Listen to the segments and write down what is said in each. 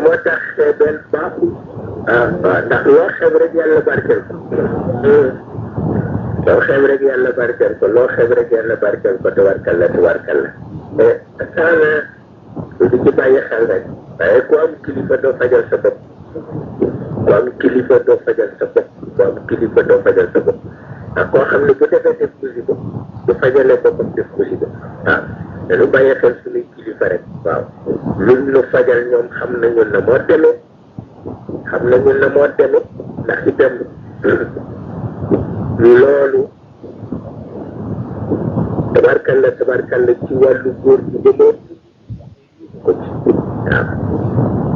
moo tax xeebeel baaxul ndax loo xeeb rek yàlla barkeel ko loo xeeb rek yàlla barkeel ko loo xeeb rek yàlla barkeel ko tabarkalla tabarkalla mais saana di ci bàyyi xel rek waaye ku am kilifa doo fajal sa bopp ku am kilifa doo fajal sa bopp ku am kilifa doo fajal sa bopp ndax koo xam ne bu defee def musiba du fajale boppam def musiba waaw te lu bàyyi xel suñuy kilifa rek waaw luñ lu fajal ñoom xam nañu na moo demee xam nañu na moo demee ndax itam loolu tabarkalla ci wàllu góor ñi demoo ko ci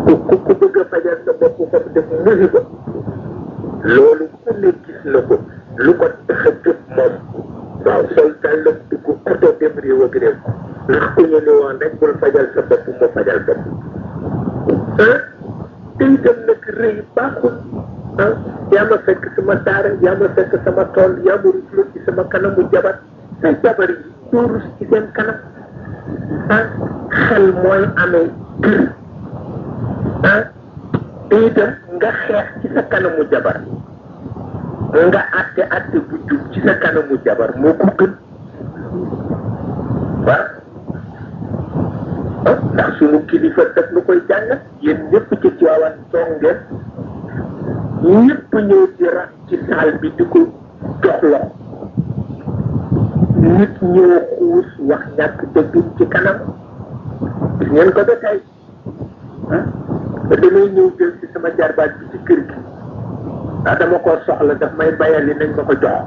waaw ku bëgg a fajal sa bopp foofu def musiba loolu ku ne gis na ko lu ko tax a jóg moom waaw sol tàllam dugg oto dem réew ak réew ndax ku ñu ne woon rek bul fajal sa bopp mu fajal bopp te itam nag rëy baaxul yaa ma fekk sama daara yaa ma fekk sama tool yaa ma rusloo ci sama kanamu jabar sa jabar yi doo rus ci seen kanam xel mooy amee te itam nga xeex ci sa kanamu jabar nga àtte bu jub ci sa kanamu jabar moo ko gën waaw ndax sunu kilifa daf lu koy jàngat yéen ñëpp ci Tiwaawan toog ngeen ñëpp ñëw di rax ci saal bi di ko jox loxo nit ñëw xuus wax ñàkk dëgg ci kanam gis ngeen ko ba tey te damay ñëw jël ci sama jarbaat bi ci kër gi ndax dama ko soxla daf may bayal li nañ ma ko jox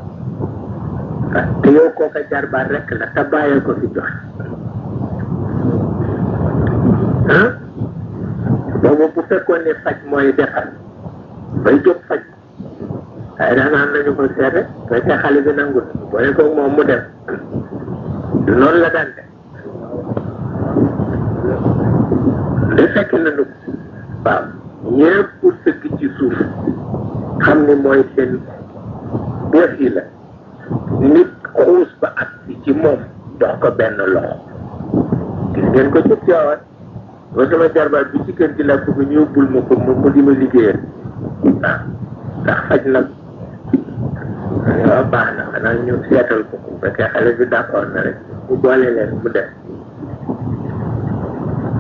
te yow kooka jarbaat rek la te bàyyee ko fi jox boobu bu fekkoon ne faj mooy defar bay jóg faj waaye daanaan nañu ko seete fekkee xale bi nangul boo ne ko moom mu dem noonu la daan def di fekk nañu waaw ñëpp sëgg ci suuf xam ni mooy seen bës yi la nit xuus ba ak ci moom jox ko benn loxo gis ngeen ko ci Tiwaawan ba sama jarbaat bi ci kër gi la bëgg ñu yóbbul ma ko mu di ma liggéeyal waaw ndax faj nag waaw baax na xanaa ñu seetal ko bu fekkee xale bi d'accord na rek mu boole leen mu def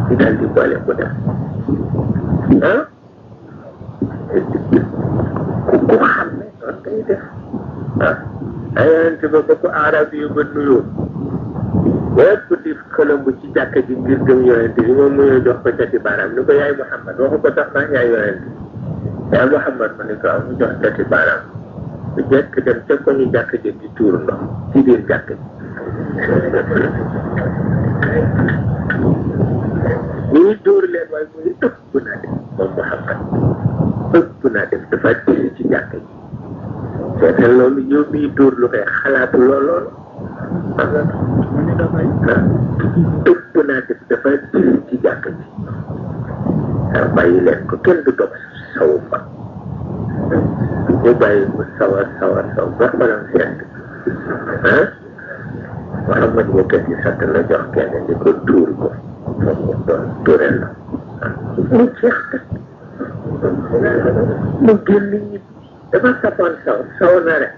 ñu dal di boole mu def ku xam ne noonu ngay def ay yonente ba ko arab yu ba nuyoo yépp di xëlambu ci jàkka ji ngir gëm yonente bi moom muyoo jox ko cati baaraam ni ko yaay Muhammad waxu ko tax naa yaay yonente yaay Muhammad ma ni ko am mu jox cati baaraam bu jekk dem ca ko ñu jàkka ji di tuur ndox ci biir jàkka ji ñuy dóor leen waaye muy ëpp naa def moom Muhammad ëpp naa def dafa diri ci jàkka ji seetal loolu yow miy dóor lu koy xalaatu loolu ëpp naa def dafa diri ci jàkka ji bàyyi leen ko kenn du dog saw fa ñu bàyyi mu saw ba xolam seet Muhammad yëkkati satt la jox kenn ni ko tuur ko moom mu doon tuurel la mu jeex mu génn ñi dafa sapoon saw na rek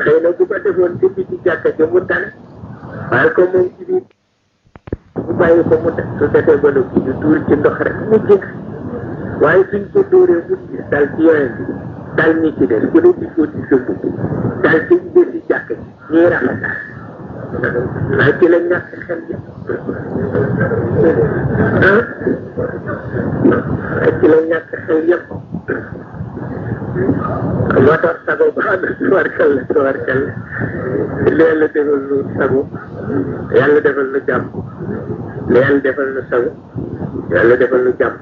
xëy na bu ko defoon ci bi ci jàkka ja mu tane waaye ko moom ci biir bu bàyyi ko mu def su defee ba noppi ñu tuur ci ndox rek mu jëkk waaye suñ ko dóoree mu gis dal ci yonent bi dal ñi ci des ku ne di fóoti sa mbubb dal ci bési jàkka ji ñuy rafetal waaye ci la ñàkk xel yëpp waaye ci la ñàkk xel yëpp moo tax sago ba xam ne tabarkalla yàlla defal nu sago yàlla defal nu jàmm yàlla defal nu sago yàlla defal nu jàmm